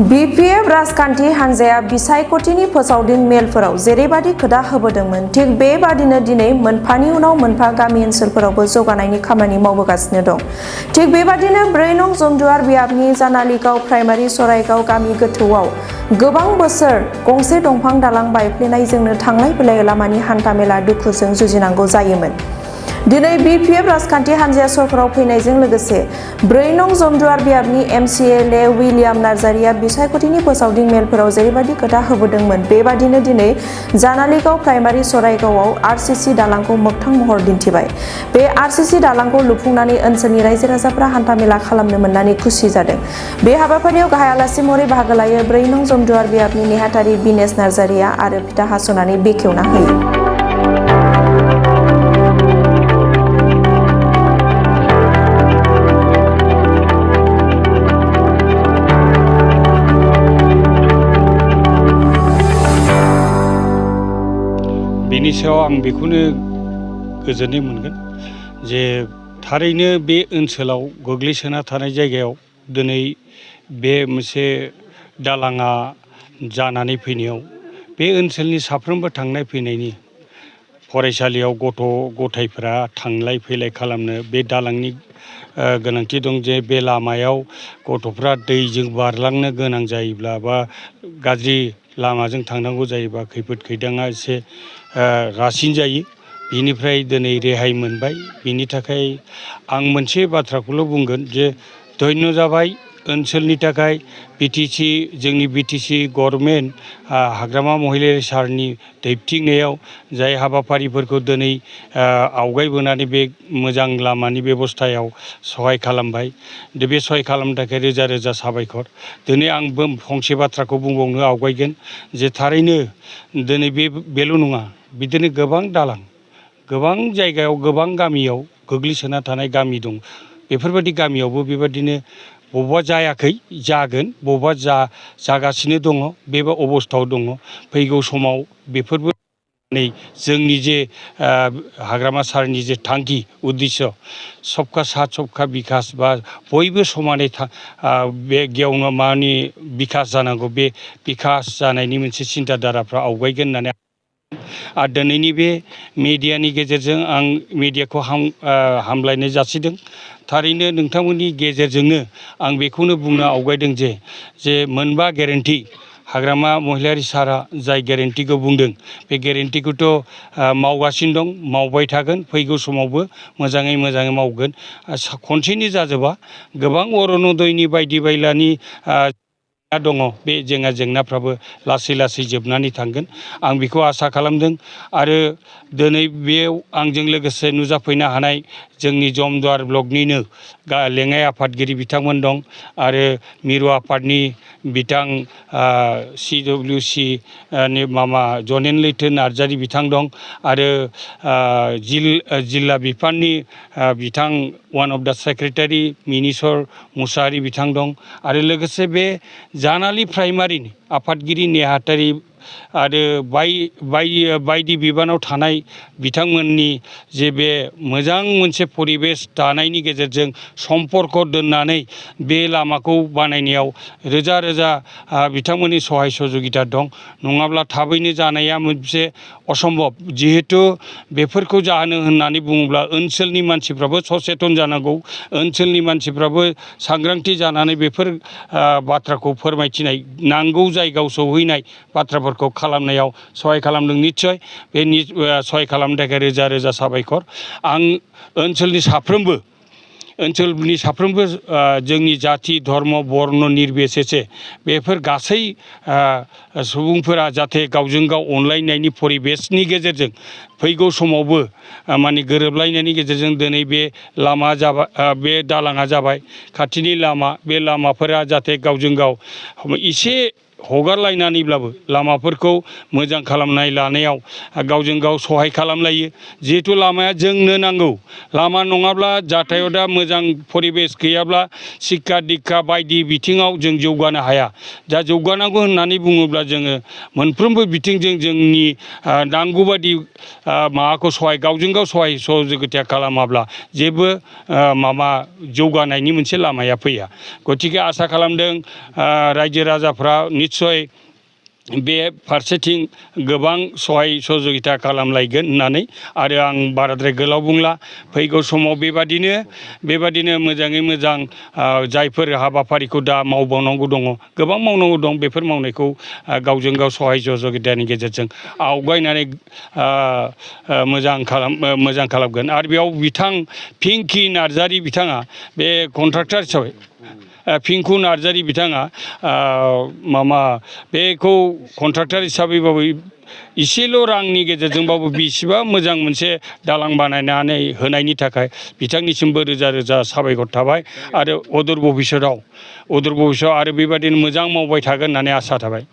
BPF राजखान्थि हान्जाया बिसायख'थिनि फोसावदिं मेलफोराव जेरैबादि खोथा होबोदोंमोन थिग बेबादिनो दिनै मोनफानि उनाव मोनफा गामि ओनसोलफोरावबो जौगानायनि खामानि मावबोगासिनो दं। थिग बेबादिनो 4 नं जमदुवार बियाबनि जानालिगाव प्राइमारि सराइगाव गामि गोथौआव गोबां बोसोर गंसे दंफां दालां बायफ्लेनायजोंनो थांलाय फैलाय लामानि हान्थामेला दुखुजों जुजिनांगौ जायोमोन। दिनै BPF राजखान्थि हान्जाया सरकाराव फैनायजों लोगोसे 4 नं जमदुवार बियाबनि MCLA विलियाम नार्जारिया बिसायख'थिनि फोसावदिं मेलफोराव जेरैबादि खोथा होबोदोंमोन बेबादिनो दिनै जानालिगाव प्राइमारि सराइगावआव RCC दालांखौ मोगथां महर दिन्थिबाय। बे RCC दालांखौ लुफुंनानै ओनसोलनि रायजो राजाफ्रा हान्थामेला खालामनो मोननानै खुसि जादों। बे हाबाफारियाव गाहाय आलासि महरै बाहागो लायो 4 नं जमदुवार बियाबनि नेहाथारि बिनेश नार्जारिया आरो फिथा हास'नानै बेखेवना होयो। बेनि सायाव आं बेखौनो गोजोननाय मोनगोन जे थारैनो बे ओनसोलाव गोग्लैसोना थानाय जायगायाव दिनै बे मोनसे दालाङा जानानै फैनायाव बे ओनसोलनि साफ्रोमबो थांनाय फैनायनि फरायसालियाव गथ' गथायफोरा थांलाय फैलाय खालामनो बे दालांनि गोनांथि दं। जे बे लामायाव गथ'फ्रा दैजों बारलांनो गोनां जायोब्ला बा गाज्रि लामाजों थांनांगौ जायोबा खैफोद खैदाङा एसे रासिन जायो। बिनिफ्राय दिनै रेहाय मोनबाय। बिनि थाखाय आं मोनसे बाथ्राखौल' बुंगोन जे धन्य जाबाय ओनसोलनि थाखाय जोंनि BTC गभर्नमेन्ट हाग्रामा महिलारि सारनि दैबथिंनायाव जाय हाबाफारिफोरखौ दिनै आवगायबोनानै बे मोजां लामानि बेबस्थायाव सहाय खालामबाय। बे सहाय खालामनो थाखाय रोजा रोजा साबायखर। दिनै आंबो फंसे बाथ्राखौ बुंबावनो आवगायगोन जे थारैनो दिनै बेल' नङा, बिदिनो गोबां दालां गोबां जायगायाव गोबां गामियाव गोग्लैसोना थानाय गामि दं। बेफोरबायदि गामियावबो बेबायदिनो बबेबा जायाखै जागोन, बबेबा जागासिनो दङ, बे अबस्थायाव दङ। फैगौ समाव बेफोरबो नै जोंनि जे हाग्रामा सारनि जे थांखि उद्देश्य सबका साथ सबका बिकास बा बयबो समानै बे गेवनो मानि बिकास जानांगौ, बे बिकास जानायनि मोनसे सिन्ताधाराफ्रा आवगायगोन होननानै आरो दिनैनि बे मिडियानि गेजेरजों आं मिडियाखौ हामलायनाय जासिदों। थारैनो नोंथांमोननि गेजेरजोंनो आं बेखौनो बुंनो आवगायदों जे मोनबा गेरेन्टि हाग्रामा महिलारि सारा जाय गेरेन्टिखौ बुंदों बे गेरेन्टिखौथ' मावगासिनो दं, मावबाय थागोन, फैगौ समावबो मोजाङै मावगोन। खनसेनि जाजोबा गोबां अरुण'दयनि बायदि बायलानि दङ। बे जेंनाफ्राबो लासै लासै जोबनानै थांगोन आं बेखौ आसा खालामदों। आरो दिनै बेयाव आंजों लोगोसे नुजाफैनो हानाय जोंनि जमदुवार ब्लकनिनो लेङाइ आफादगिरि बिथांमोन दं आरो मिरु आफादनि बिथां CWC नि जनेन लैथो नार्जारि बिथां दं आरो जिल्ला बिफाननि बिथां one of the secretary Miniswar Musahary बिथां दं आरो लोगोसे बे जानालि प्राइमारिनि आफादगिरि नेहाथारि आरो बायदि बिबानाव थानाय बिथांमोननि जे बे मोजां मोनसे परिबेस दानायनि गेजेरजों सम्पर्क दोननानै बे लामाखौ बानायनायाव रोजा रोजा बिथांमोननि सहाय सहजुगिता दं। नङाब्ला थाबैनो जानाया मोनसे असम्भब। जिहेथु बेफोरखौ जाहोनो होननानै बुङोब्ला ओनसोलनि मानसिफ्राबो सचेतन जानांगौ, ओनसोलनि मानसिफ्राबो सांग्रांथि जानानै बेफोर बाथ्राखौ फोरमायथिनाय, नांगौ जायगायाव सौहैनाय बाथ्राफोरखौ खालामनायाव सहाय खालामदों। निस्सय बे सहाय खालामनो थाखाय रोजा रोजा साबायखर। आं ओनसोलनि साफ्रोमबो जोंनि जाथि धर्म बर्न निर्बिसेसे बेफोर गासै सुबुंफोरा जाहाथे गावजों गाव अनलायनायनि परिबेसनि गेजेरजों फैगौ समावबो माने गोरोबलायनायनि गेजेरजों दिनै बे लामा जाबाय, बे दालाङा जाबाय खाथिनि लामा, बे लामाफोरा जाहाथे गावजों गाव एसे हगारलायनानैब्लाबो लामाफोरखौ मोजां खालामनाय लानायाव गावजों गाव सहाय खालामलायो। जिहेथु लामाया जोंनो नांगौ, लामा नङाब्ला जाथायदा मोजां परिबेस गैयाब्ला शिक्षा दिक्षा बायदि बिथिङाव जों जौगानो हाया। दा जौगानांगौ होननानै बुङोब्ला जोङो मोनफ्रोमबो बिथिंजों जोंनि नांगौबादि माबाखौ गावजों गाव सहाय सहजुगिता खालामाब्ला जेबो माबा जौगानायनि मोनसे लामाया फैया। गतिके आसा खालामदों रायजो राजाफ्रा निस्सय बे फारसेथिं गोबां सहाय सहजुगिता खालामलायगोन होननानै, आरो आं बाराद्राय गोलाव बुंला। फैगौ समाव बेबादिनो मोजाङै मोजां जायफोर हाबाफारिखौ दा मावबावनांगौ दङ, गोबां मावनांगौ दं, बेफोर मावनायखौ गावजों गाव सहाय सहजुगितानि गेजेरजों आवगायनानै मोजां खालामगोन। आरो बेयाव बिथां पिंकि नार्जारि बिथाङा बे कन्ट्राक्टर हिसाबै पिंकु नार्जारि बिथाङा बेखौ कन्ट्राक्टर हिसाबैबाबो इसेल' रांनि गेजेरजोंबाबो बेसेबा मोजां मोनसे दालां बानायनानै होनायनि थाखाय बिथांनिसिमबो रोजा रोजा साबायखर थाबाय। आरो अदूर भबिष्यतआव आरो बेबादिनो मोजां मावबाय थागोन होननानै आसा थाबाय।